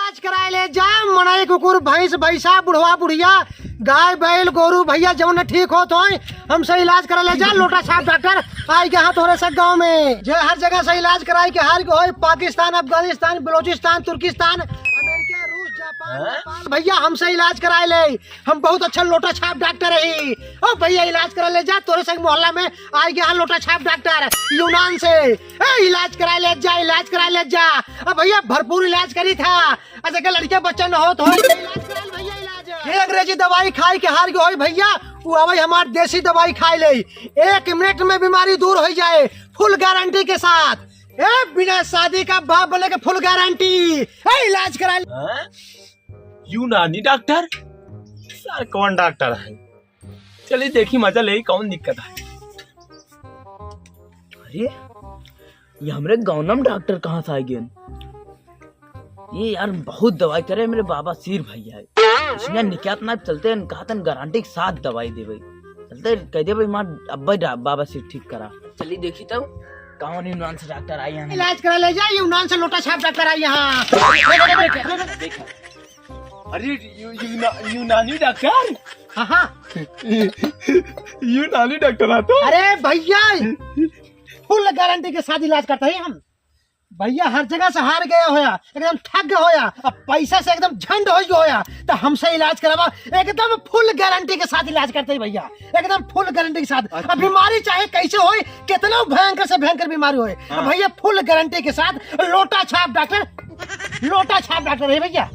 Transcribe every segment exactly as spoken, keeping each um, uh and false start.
इलाज कराए ले जा, मनई कुकुर, भैंस, भैंसा, बुढ़वा, बुढ़िया, गाय, बैल, गोरू, भैया, जौन ठीक होत होय, हमसे इलाज करा ले जा, लोटा छाप डॉक्टर आइ गया है तोहरे सब गाँव में। जे हर जगह से इलाज कराए के हार के होय, पाकिस्तान, अफगानिस्तान, बलोचिस्तान, तुर्किस्तान, अमेरिका, रूस, जापान, हाँ? नेपाल, भैया, हमसे इलाज कराए ले। हम बहुत अच्छा लोटा छाप डॉक्टर है। ओ भैया, इलाज करा ले जा, तोरे संग मोहल्ला में आइ गया है लोटा छाप डॉक्टर यूनान से। ए, इलाज करा ले जा, इलाज करा ले जा। अब भैया, भरपूर इलाज करी था। अच्छा, के लड़के बच्चा न हो तो हो, इलाज करा ले भैया, इलाज। ये अंग्रेजी दवाई खाए के हार के होई भैया, वो आवे हमार देसी दवाई खाए ले। एक मिनट में बीमारी दूर हो जाए, फुल गारंटी के साथ। ए, बिना शादी का बाप बने के फुल गारंटी। ए, इलाज करा ले। हाँ? यूनानी डॉक्टर? सर, कौन डॉक्टर है? चलिए देखी, मजा ले, कौन दिक्कत है। अरे, ये हमरे गौनम डॉक्टर कहाँ से आ गए? ये यार बहुत दवाई करे मेरे बाबा सिर भैया है। इसने निकात ना चलते हैं, कहा तन गारंटी के साथ दवाई देवे। चलते कह देवे मार अब्बा डा-, बाबा सिर ठीक करा। चलिए देखी तो कौन यूनान से डॉक्टर आई हैं। इलाज करा ले जा, यूनान से लोटा छाप डॉक्टर आई हैं। देखा, देखा। अरे, यू-, यूना-, यूनानी डॉक्टर? हाँ, हाँ। यूनानी डॉक्टर है तो? अरे भैया, फुल गारंटी के साथ इलाज करता है हम। भैया, हर जगह से हार गया होया, एकदम थक गया होया, अब पैसा से एकदम झंड हो गया होया, तो हमसे इलाज करावा, एकदम फुल गारंटी के साथ इलाज करते हैं भैया, एकदम फुल गारंटी के साथ। अच्छा। अब बीमारी चाहे कैसे होए, कितना भयंकर से भयंकर बीमारी होए, हाँ। अब भैया, फुल गारंटी के साथ लोटा छाप डॉक्टर, लोटा छाप डॉक्टर है भैया।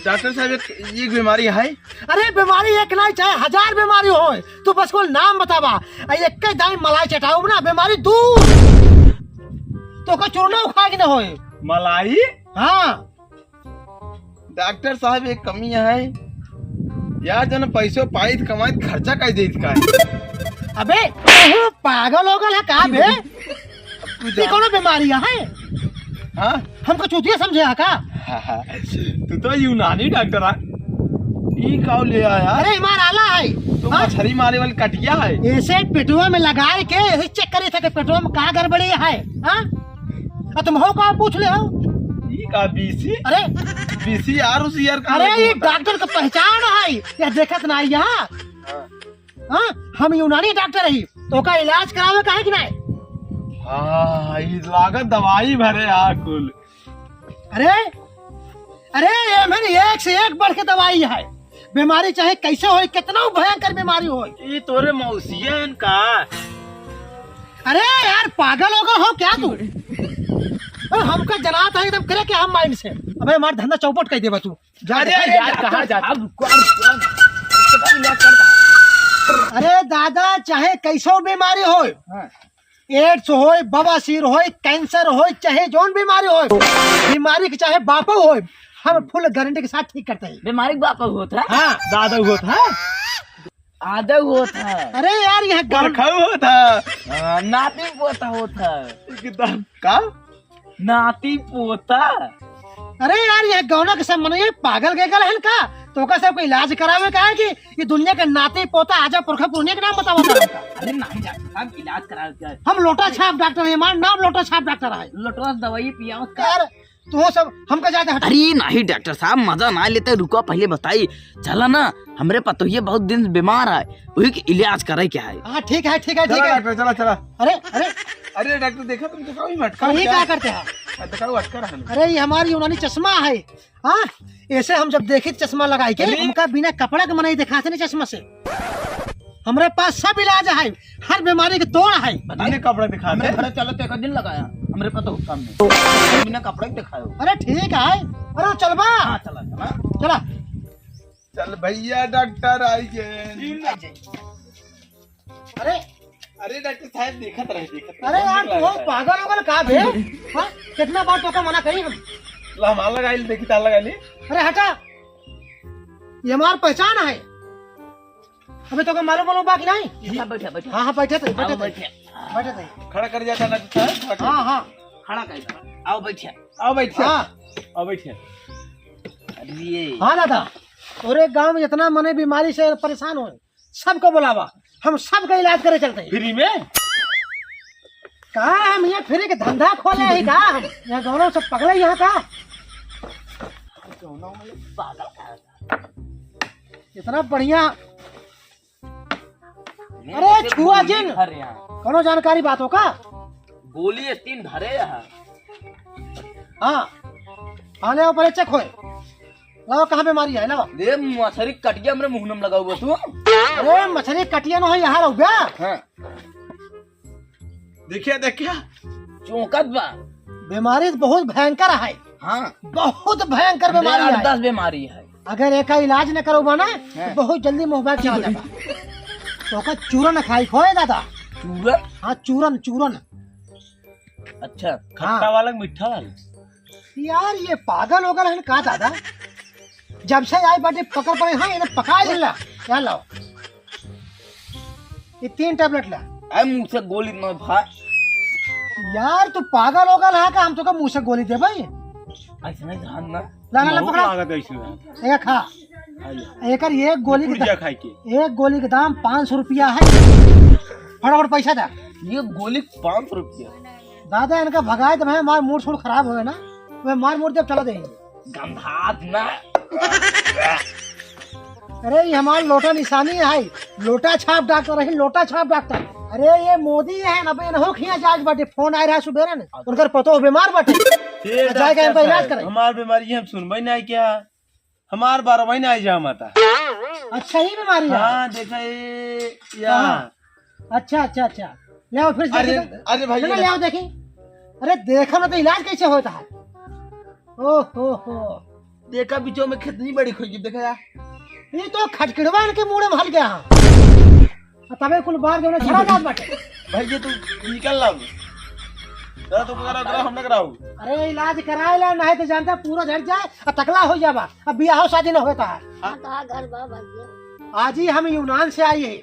डॉक्टर साहब, एक, एक बीमारी है? अरे, बीमारी एक नहीं, चाहे हजार बीमारी होए, तू बस कोई नाम बतावा, आ एक के दाई मलाई चटाओ ना, बीमारी दूर। तो का चूरना उखाड़ के ना होए। मलाई? हाँ। डॉक्टर साहब, एक कमी है यार, जन पैसो पाइत कमाइत खर्चा कर देत का है। अबे, तू पागल हो गल है का बे? तू ये जा। कौनो बीमारी है? हाँ? हमको चूतिया समझे है का? तू तो यूनानी डॉक्टर है। ई का ले आया? अरे, हमार आला है। तो हाँ? मछरी मारे वाली कटिया है। ऐसे पेटवा में लगाए के, ऐसे चेक करे थे कि पेटवा में का गड़बड़ी है, हाँ? आ तुम हो का पूछ ले हो? ई का बीसी? अरे। बीसी यार, उसी यार का अरे, ये बोलता? डॉक्टर का पहचान है, यह देखत ना यहाँ। हाँ। हाँ, हम यूनानी डॉक्टर ही, तो का इलाज करावे का है कि नहीं? हाँ, ई लागत दवाई भरे आ कुल। अरे, अरे, एमन एक से एक बढ़ के दवाई है। बीमारी चाहे कैसे होए, कितना भयंकर बीमारी होए। ई तोरे मौसिया हैं का? अरे यार, पागल हो गए हो क्या तू? अरे, हमका जनात है एकदम करे क्या हम माइंड से। अबे, हमार धंधा चौपट कर देबा तू। जा, अरे, जा, अरे, जा, डॉक्टर कहाँ जा? साहब, रुको, रुको, रुको, रुको, रुको। अरे दादा, चाहे कैसो बीमारी होए, हाँ। एड्स होए, बवासीर होए, कैंसर होए, चाहे जौन बीमारी होए, बीमारी के चाहे बापो होए, हम फुल गारंटी के साथ ठीक करते हैं। बीमारी के बापो होत है? हाँ। दादा होत है? आदौ होत है। अरे यार, यहाँ गाँव बरखा होत है। हाँ, नाती पोता होत है। एकदम। का? नाती पोता। अरे यार, यह गौना के सब मनई पागल गैगल हन का? तो ओकर सबके इलाज करावे का है कि ये दुनिया के नाती पोता आजा पुरखा पुरनिया के नाम बतावा था हमका। अरे नहीं डॉक्टर साहब, इलाज करावे का है। हम लोटा छाप डॉक्टर है, हमार नाम लोटा छाप डॉक्टर है। लोटवा दवाई पियावत का? यार, तू सब हमका जाते हट। अरे नहीं डॉक्टर साहब, मजा ना लेते, रुको पहले बताई। चला ना, हमरे पतोहिया बहुत दिन से बीमार है, वही के इलाज करे के है। हाँ, ठीक है, ठीक है, ठीक चला है। डॉक्टर, चला, चला। अरे, अरे। अरे डॉक्टर, देखा तुम दिखाओ ही मटका अरे, ये क्या। क्या करते हैं? हाँ, दिखाओ, अटका रहा है। अरे, ये हमारी यूनानी चश्मा है। हाँ, ऐसे हम जब देखी चश्मा लगाई के, अरे। हमका बिना कपड़ा के मनई दिखाते नहीं चश्मा से। हमरे पास सब इलाज है, हर बीमारी के तोड़ है। बिना कपड़ा दिखाते? हमरे घर चलो तो एक दिन लगाया, हमरे पतोह के सामने। बिना कपड़ा के दिखायो। अरे ठीक है, अरे चलबा। हाँ, चला, चला। चला। चल भैया, डॉक्टर आई गए। अरे, अरे डॉक्टर साहब, देखत रहे, देखत रहे। अरे यार, तू पागल हो गल का बे? हाँ? कितना बार तोका मना करी हम? ला, हमार लगाई, देखी तार लगाई। अरे हटा, ये हमार पहचान है। अबे तोका मालूम, मालूम बा कि नहीं? बैठा, बैठा, बैठा। हाँ, हाँ, बैठे थे, बैठे आओ, थे। बैठे। बैठे थे। खड़ा कर जाता डॉक्टर साहब, खड़ा कर। हाँ, हाँ। खड़ा कर। आओ, बैठिए। आओ, बैठिए। हाँ। आओ, बैठिए। अरे। हाँ दादा, तोरे गांव में जितना मनई बीमारी से परेशान हो, सबको बुलावा, हम सबका इलाज करे चलते हैं। फ्री में? का हम यहाँ फ्री के धंधा खोले हैं का? हम यहाँ गाँव सब पगले यहाँ का? पागल का है? इतना बढ़िया। नहीं, अरे, ऐसे छुआ गोली जिन। भर यहाँ। कौनो जानकारी बात हो का? गोली तीन भरे है। हाँ। हाँ, ले आओ, पहले चेक होए। लाओ, कहाँ बीमारी है, लाओ। ले, मछरी कटिया हमरे मुंह में लगाऊ बा तू। अरे, मछरी कटिया न हो, यहाँ रहो बे। हाँ। देखिया, देखिया। चौंकत बा। बीमारी बहुत भयंकर है। हाँ। बहुत भयंकर हमरे बीमारी आठ है। दस बीमारी है। अगर एका इलाज न करोबा ना, हाँ। तो बहुत जल्दी मुंह बैठ चला जाबा। तो का चूरन खाई खोए दादा। चूरन? हाँ, चूरन, चूरन। अच्छा, हाँ। खट्टा वाला कि मीठा वाला? यार, ये पागल हो गए हैं का दादा? जब से आई बाटे पकड़ पड़े, हाँ, इन्हें पका ले ला। यहाँ लाओ, ये तीन टेबलेट ला। अरे, मुंह से गोली न भा। यार, तू पागल हो गया है का? हम तो का मुंह से गोली दे भाई। ऐसे नहीं ध्यान ना। ला, ला, ला, बहुत पकड़ा। लागत है इसमें। ये खा। हाँ जी। एकर एक गोली के पुड़िया दा-, खाई के। एक गोली के दाम पाँच सौ रुपया है। फटाफट पैसा दा। ये गोली पाँच सौ रुपया। दादा, इनका भगाए तो भाई हमार मूड सूड खराब होए ना, वे मार मूड जब चला देंगे। गंधात ना। अरे, ये हमार लोटा निशानी है, लोटा छाप डॉक्टर है, लोटा छाप डॉक्टर। अरे, ये मोदी है ना, बे, इनहो खिया जाए बाटे, फोन आए रहा सुबेरे ने, उनकर पतो बीमार बाटे, ये जाए के डॉक्टर इनका इलाज साहब, करे। हमार बीमारी हम सुनबे नहीं क्या? हमार बारह महीना आई जा माता। अच्छा, ही बीमारी है? हाँ, देखा ये, या। कहाँ? अच्छा, अच्छा, अच्छा। ले आओ फिर से अरे, देखी तो। अरे भाई, ना, ना, ये ले आओ देखी। अरे, देखा ना तो इलाज कैसे होता है? ओ हो हो। देखा बीचों में कितनी बड़ी खोई, देखा यार। ये तो खटकिड़वा इनके मुड़े में हल गया है। तबे कुल बार जो है झरा जात बाटे। भाई, ये तू निकल लाओ। जरा तू करा, करा, हम ना कराओ। अरे, इलाज कराए ला, नहीं तो जानता पूरा झड़ जाए और तकला हो जाबा। अब बियाह शादी न होता है। हाँ, कहाँ घर बा भैया? आज ही हम यूनान से आई है।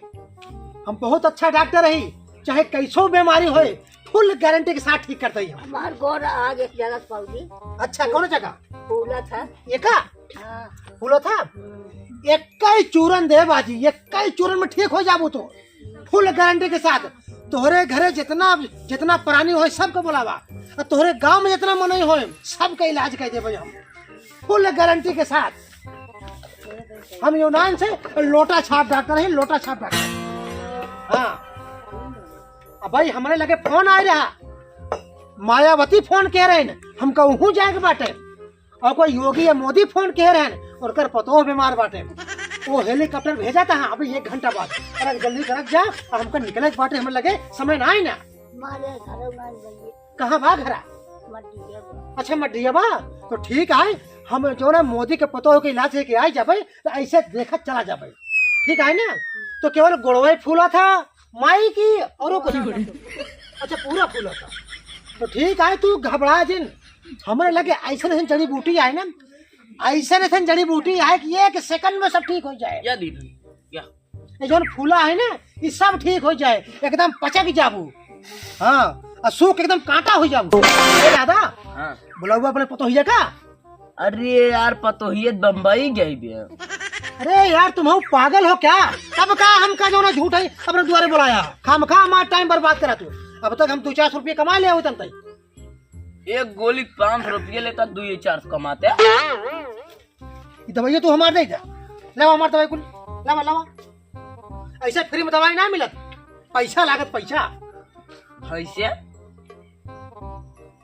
हम बहुत अच्छा डॉक्टर है, चाहे कैसो बीमारी होए, फुल गारंटी के साथ ठीक करते ही हम। हमार गोड़ आगे एक जगह से पौधी। अच्छा, कौन जगह? फूला था। ये का? हाँ। फूला था? हम्म। एक ही चूरन दे बाजी, एक ही चूरन में ठीक हो जाबू तो। फुल गारंटी के साथ। तोहरे घरे जितना, जितना प्राणी होए, सबको बुलावा। और तोहरे गांव में जितना मनई होए, सबका इलाज कर देबे हम। फुल गारंटी के साथ। हम यूनान से लोटा छाप डॉक्टर हैं, लोटा छाप डॉक्टर। हाँ। अब भाई, हमरे लगे फोन आए रहा, मायावती फोन कह रहे हैं, हमका उहूँ जाए के बाटे। और कोई योगी या मोदी फोन कह रहे हैं, उनकर पतोह बीमार बाटे। वो हेलीकॉप्टर भेजा था, हाँ, अभी एक घंटा बाद। अरे जल्दी करत जा, और हमका निकले के बाटे, हमरे लगे समय ना आए ना। मारे घरे ना गइए। कहाँ बा घरा? मटिया बा। अच्छा, मटिया बा? तो ठीक है, हम जो ना मोदी के पतोह के इलाज लेके आए जाबे, तो ऐसे देखत चला जाबे, ठीक है ना? तो केवल गोड़वे फूला था माई की, औरो कुछ ना। अच्छा, पूरा फूला था, तो ठीक है, तू घबरा जिन। हमरे लगे ऐसन ऐसन जड़ी बूटी आए ना, ऐसन ऐसन जड़ी बूटी आए कि एक सेकंड में सब ठीक हो जाए। या दीदी, या। ये जौन फूला है ना, ये सब ठीक हो जाए, एकदम पचक जाबू। हाँ, और सूख एकदम कांटा हो जाबू। ए दादा, हाँ। बुलाऊ अपने पतोहिया का? अरे यार, पतोहिया बम्बई गई बे। अरे यार, तुम हो पागल हो क्या? तब का हमका जो ना झूठ है अपने दुआरे बुलाया, खामखा हमारा टाइम बर्बाद करा तू। अब तक हम दो चार सौ रुपये कमा ले होतन तई। एक गोली पाँच सौ रुपये लेता, दो ये चार सौ कमाते। ये दवाइया तू हमार दे जा, लेवा हमार दवाई कुल, लेवा, लेवा। ऐसे फ्री में दवाई ना मिलत, पैसा लागत, पैसा। भैंसे?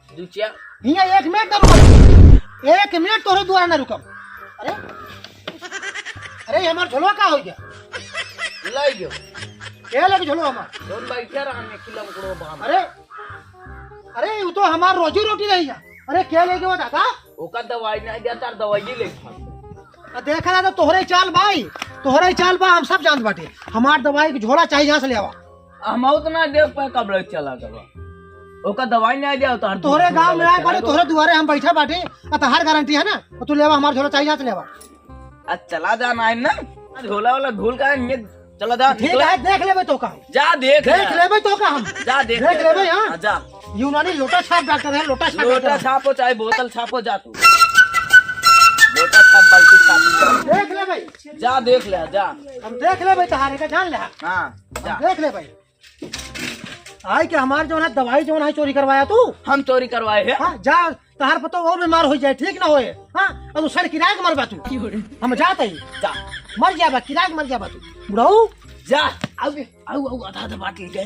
दू चार। हियाँ एक मिनट ना रुकब, एक मिनट तोहरे दुआरा ना रुकब। अरे, अरे, ये हमार झोलवा का हो गया? लाई गयो। के लग झोलवा हमार? जौन बैठे रहन में किलो मकोड़ो बाम। अरे, अरे, वो तो हमार रोजी रोटी रही है। अरे, के ले गयो दादा? ओका दवाई नहीं दिया, तार दवाई ले खा। आ, देखा ना तो तोहरे चाल भाई, तोहरे चाल बा, हम सब जानत बाटे। हमार दवाई के झोला चाहिए, यहाँ से ले आवा। हम आउत ना देख पाए, कब ले चला गवा। ओका दवाई नहीं दिया, तार तोहरे गाँव में आए बाटे, तोहरे दुआरे हम बैठा बाटे, आ तहार गारंटी है ना, और तू ले आवा, हमार झोला चाहिए, यहाँ से ले आवा। आज चला जाना है ना, आज झोला वाला घूल का है, ये चला जा, ठीक निकला। है, देख लेबे तो का हम। जा देख देख ले। लेबे तो का हम। जा देख देख ले। लेबे, हाँ। हाँ, जा। यूनानी लोटा छाप डॉक्टर है, लोटा छाप लोटा डॉक्टर है। छापो चाहे बोतल छापो, जा तू। लोटा छाप, बाल्टी छाप। देख लेबे। जा देख ले, जा। हम देख लेबे, तहारे का जान ले। हाँ, हम जा। देख लेबे। आई के हमार जौन है दवाई जौन है चोरी करवाया तू। हम चोरी करवाए हैं। हाँ, जा, तहार पतो वो बीमार हो जाए, ठीक ना होए। हाँ, तू सर किराए के मरबा तू। हम जात ही। जा। मर जाबा, किराए के मर जाबा तू। बुढ़ऊ। जा। अब, आउ, आउ, आधा, आधा बात ले जाए।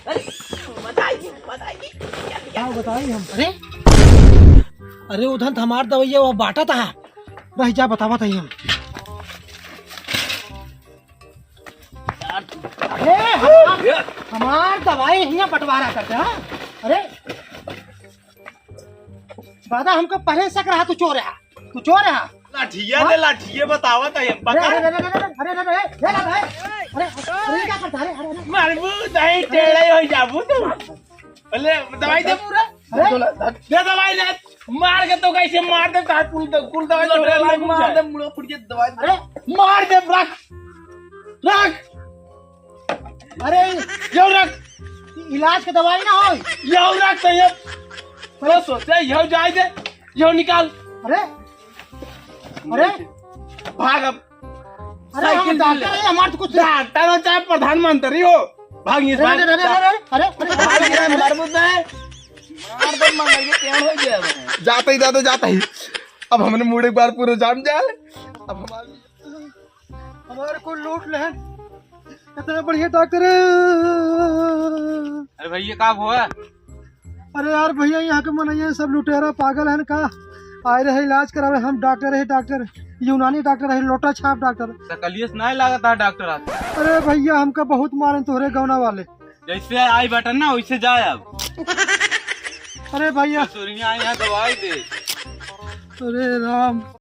अरे, बताइए, बताइए। क्या बताई हम? अरे, अरे, उधर तो हमार दवाइया वो बाटा था। रह जा, बतावा था हम। अरे, हमार, हमार दवाई हियाँ बंटवारा करते, हाँ? अरे, दादा, हमको पहले शक रहा तू चोर है, तू चोर है। लाठिया दे, लाठिया बतावा था, ये अरे, बता। अरे, अरे, ये ला भाई। अरे, अरे, ये क्या करता है? अरे, अरे, अरे। मारबू, दही टेढ़े हो जाबू तू। अरे, दवाई दे पूरा। अरे। दे दवाई दे। मार के तो कैसे मार दे, तार कुल, कुल दवाई तो मार दे, मुड़ा फुट के दवाई दे। अरे। मार दे, रख। रख। अरे, यो रख। इलाज के दवाई ना होई। यो रख तो ये। तो सोचे, यो जाए दे, यो निकाल। अरे, अरे। भाग अब। अरे, हम साइकिल डॉक्टर ले। हैं, हमारे तो कुछ डॉक्टर हो चाहे प्रधानमंत्री हो, भाग इस अरे, बार। अरे, अरे, अरे, अरे, अरे, भाग इस बार, मर मुद्दा है। मार दे, मार दे, क्या हो गया भाई? जाता ही, जाता, जाता ही। अब हमने मूड एक बार पूरा जाम जाए। अब हमारे हमारे को लूट लेहन। इतना बढ़िया डॉक्टर है। अरे भैया, का हुआ? अरे यार भैया, यहाँ के मनइया सब लुटेरा पागल हैं का? आए रहे इलाज करावे, हम डॉक्टर है, डॉक्टर, यूनानी डॉक्टर है, लोटा छाप डॉक्टर। सकलिए से नहीं लागत है डॉक्टर आज। अरे भैया, हमका बहुत मारन तोहरे गौना वाले। जैसे आई बटन ना, वैसे जाए अब। अरे भैया। ससुरिया आई यहाँ दवाई दे। अरे राम।